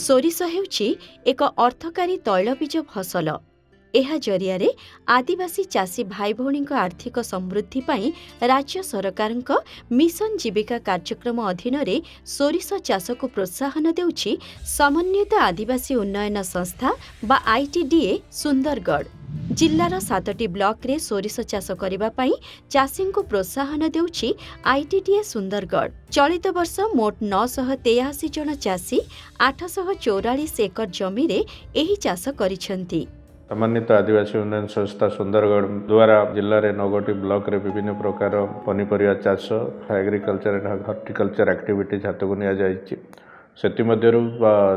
ସୋରିଷ ହେଉଛି ଏକ ଅର୍ଥକାରୀ ତୈଳବୀଜ ଫସଲ। ଏହା ଜରିଆରେ ଆଦିବାସୀ ଚାଷୀ ଭାଇ ଭଉଣୀଙ୍କ ଆର୍ଥିକ ସମୃଦ୍ଧି ପାଇଁ ରାଜ୍ୟ ସରକାରଙ୍କ ମିଶନ ଜୀବିକା କାର୍ଯ୍ୟକ୍ରମ ଅଧୀନରେ ସୋରିଷ ଚାଷକୁ ପ୍ରୋତ୍ସାହନ ଦେଉଛି ସମନ୍ୱିତ ଆଦିବାସୀ ଉନ୍ନୟନ ସଂସ୍ଥା ବା ଆଇଟିଡିଏ ସୁନ୍ଦରଗଡ଼। ଜିଲ୍ଲାର 7ଟି ବ୍ଲକରେ ସୋରିଷ ଚାଷ କରିବା ପାଇଁ ଚାଷୀଙ୍କୁ ପ୍ରୋତ୍ସାହନ ଦେଉଛି ଆଇଟିଡିଏ ସୁନ୍ଦରଗଡ଼। ଚଳିତ ବର୍ଷ ମୋଟ 983 ଜଣ ଚାଷୀ 844 ଏକର ଜମିରେ ଏହି ଚାଷ କରିଛନ୍ତି। ସମନ୍ୱିତ ଆଦିବାସୀ ଉନ୍ନୟନ ସଂସ୍ଥା ସୁନ୍ଦରଗଡ଼ ଦ୍ୱାରା ଜିଲ୍ଲାରେ 9ଗୋଟି ବ୍ଲକରେ ବିଭିନ୍ନ ପ୍ରକାର ପନିପରିବା ଚାଷ, ଏଗ୍ରିକଲଚର ଆଣ୍ଡ ହର୍ଟିକଲଚର ଆକ୍ଟିଭିଟିଜ୍ ହାତକୁ ନିଆଯାଇଛି। ସେଥିମଧ୍ୟରୁ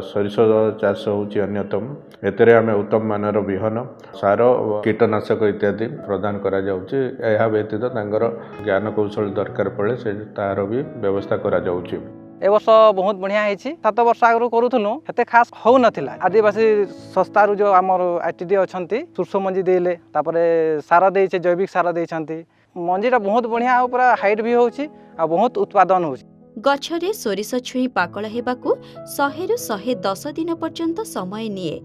ସୋରିଷ ଚାଷ ହେଉଛି ଅନ୍ୟତମ। ଏଥିରେ ଆମେ ଉତ୍ତମ ମାନର ବିହନ, ସାର, କୀଟନାଶକ ଇତ୍ୟାଦି ପ୍ରଦାନ କରାଯାଉଛି। ଏହା ବ୍ୟତୀତ ତାଙ୍କର ଜ୍ଞାନ କୌଶଳ ଦରକାର ପଡ଼େ, ସେ ତାହାର ବି ବ୍ୟବସ୍ଥା କରାଯାଉଛି। ଏ ବର୍ଷ ବହୁତ ବଢ଼ିଆ ହେଇଛି। 7 ବର୍ଷ ଆଗରୁ କରୁଥିଲୁ, ସେତେ ଖାସ୍ ହଉନଥିଲା। ଆଦିବାସୀ ସଂସ୍ଥାରୁ ଯେଉଁ ଆମର ଆଇଟିଡି ଅଛନ୍ତି, ସୋରିଷ ମଞ୍ଜି ଦେଇଲେ, ତାପରେ ସାର ଦେଇଛେ, ଜୈବିକ ସାର ଦେଇଛନ୍ତି। ମଞ୍ଜିଟା ବହୁତ ବଢ଼ିଆ ଆଉ ପୁରା ହାଇଟ୍ ବି ହେଉଛି ଆଉ ବହୁତ ଉତ୍ପାଦନ ହେଉଛି। ଗଛରେ ସୋରିଷ ଛୁଇଁ ପାକଳ ହେବାକୁ 100ରୁ 110 ଦିନ ପର୍ଯ୍ୟନ୍ତ ସମୟ ନିଏ।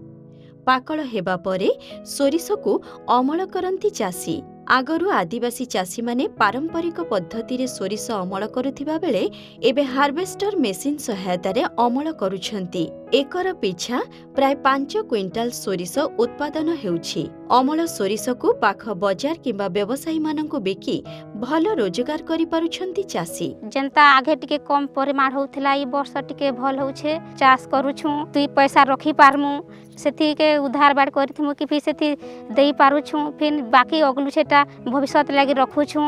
ପାକଳ ହେବା ପରେ ସୋରିଷକୁ ଅମଳ କରନ୍ତି ଚାଷୀ। ଆଗରୁ ଆଦିବାସୀ ଚାଷୀମାନେ ପାରମ୍ପରିକ ପଦ୍ଧତିରେ ସୋରିଷ ଅମଳ କରୁଥିବା ବେଳେ ଏବେ ହାର୍ଭେଷ୍ଟର ମେସିନ୍ ସହାୟତାରେ ଅମଳ କରୁଛନ୍ତି। ଏକର ପିଛା ପ୍ରାୟ 5 କୁଇଣ୍ଟାଲ ସୋରିଷ ଉତ୍ପାଦନ ହେଉଛି। ଅମଳ ସୋରିଷକୁ ପାଖ ବଜାର କିମ୍ବା ବ୍ୟବସାୟୀମାନଙ୍କୁ ବିକି ଭଲ ରୋଜଗାର କରିପାରୁଛନ୍ତି ଚାଷୀ। ଯେନ୍ତା ଆଗେ ଟିକେ କମ୍ ପରିମାଣ ହଉଥିଲା, ଇ ବର୍ଷ ଟିକେ ଭଲ୍ ହଉଛେ। ଚାଷ କରୁଛୁଁ, ଦୁଇ ପଇସା ରଖି ପାରମୁ, ସେଥିକେ ଉଧାର ବାଡ଼ କରିଥିମୁ କି ଫିର୍ ସେଥି ଦେଇ ପାରୁଛୁଁ। ଫିର୍ ବାକି ଅଗଲୁଛେଟା ଭବିଷ୍ୟତ ଲାଗି ରଖୁଛୁଁ।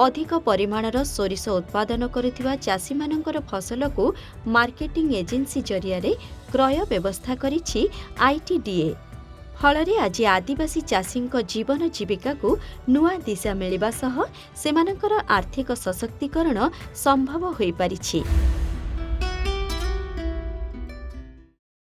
ଅଧିକ ପରିମାଣର ସୋରିଷ ଉତ୍ପାଦନ କରୁଥିବା ଚାଷୀମାନଙ୍କର ଫସଲକୁ ମାର୍କେଟିଂ ଏଜେନ୍ସି ଜରିଆରେ କ୍ରୟ ବ୍ୟବସ୍ଥା କରିଛି ଆଇଟିଡିଏ। ଫଳରେ ଆଜି ଆଦିବାସୀ ଚାଷୀଙ୍କ ଜୀବନ ଜୀବିକାକୁ ନୂଆ ଦିଶା ମିଳିବା ସହ ସେମାନଙ୍କର ଆର୍ଥିକ ସଶକ୍ତିକରଣ ସମ୍ଭବ ହୋଇପାରିଛି।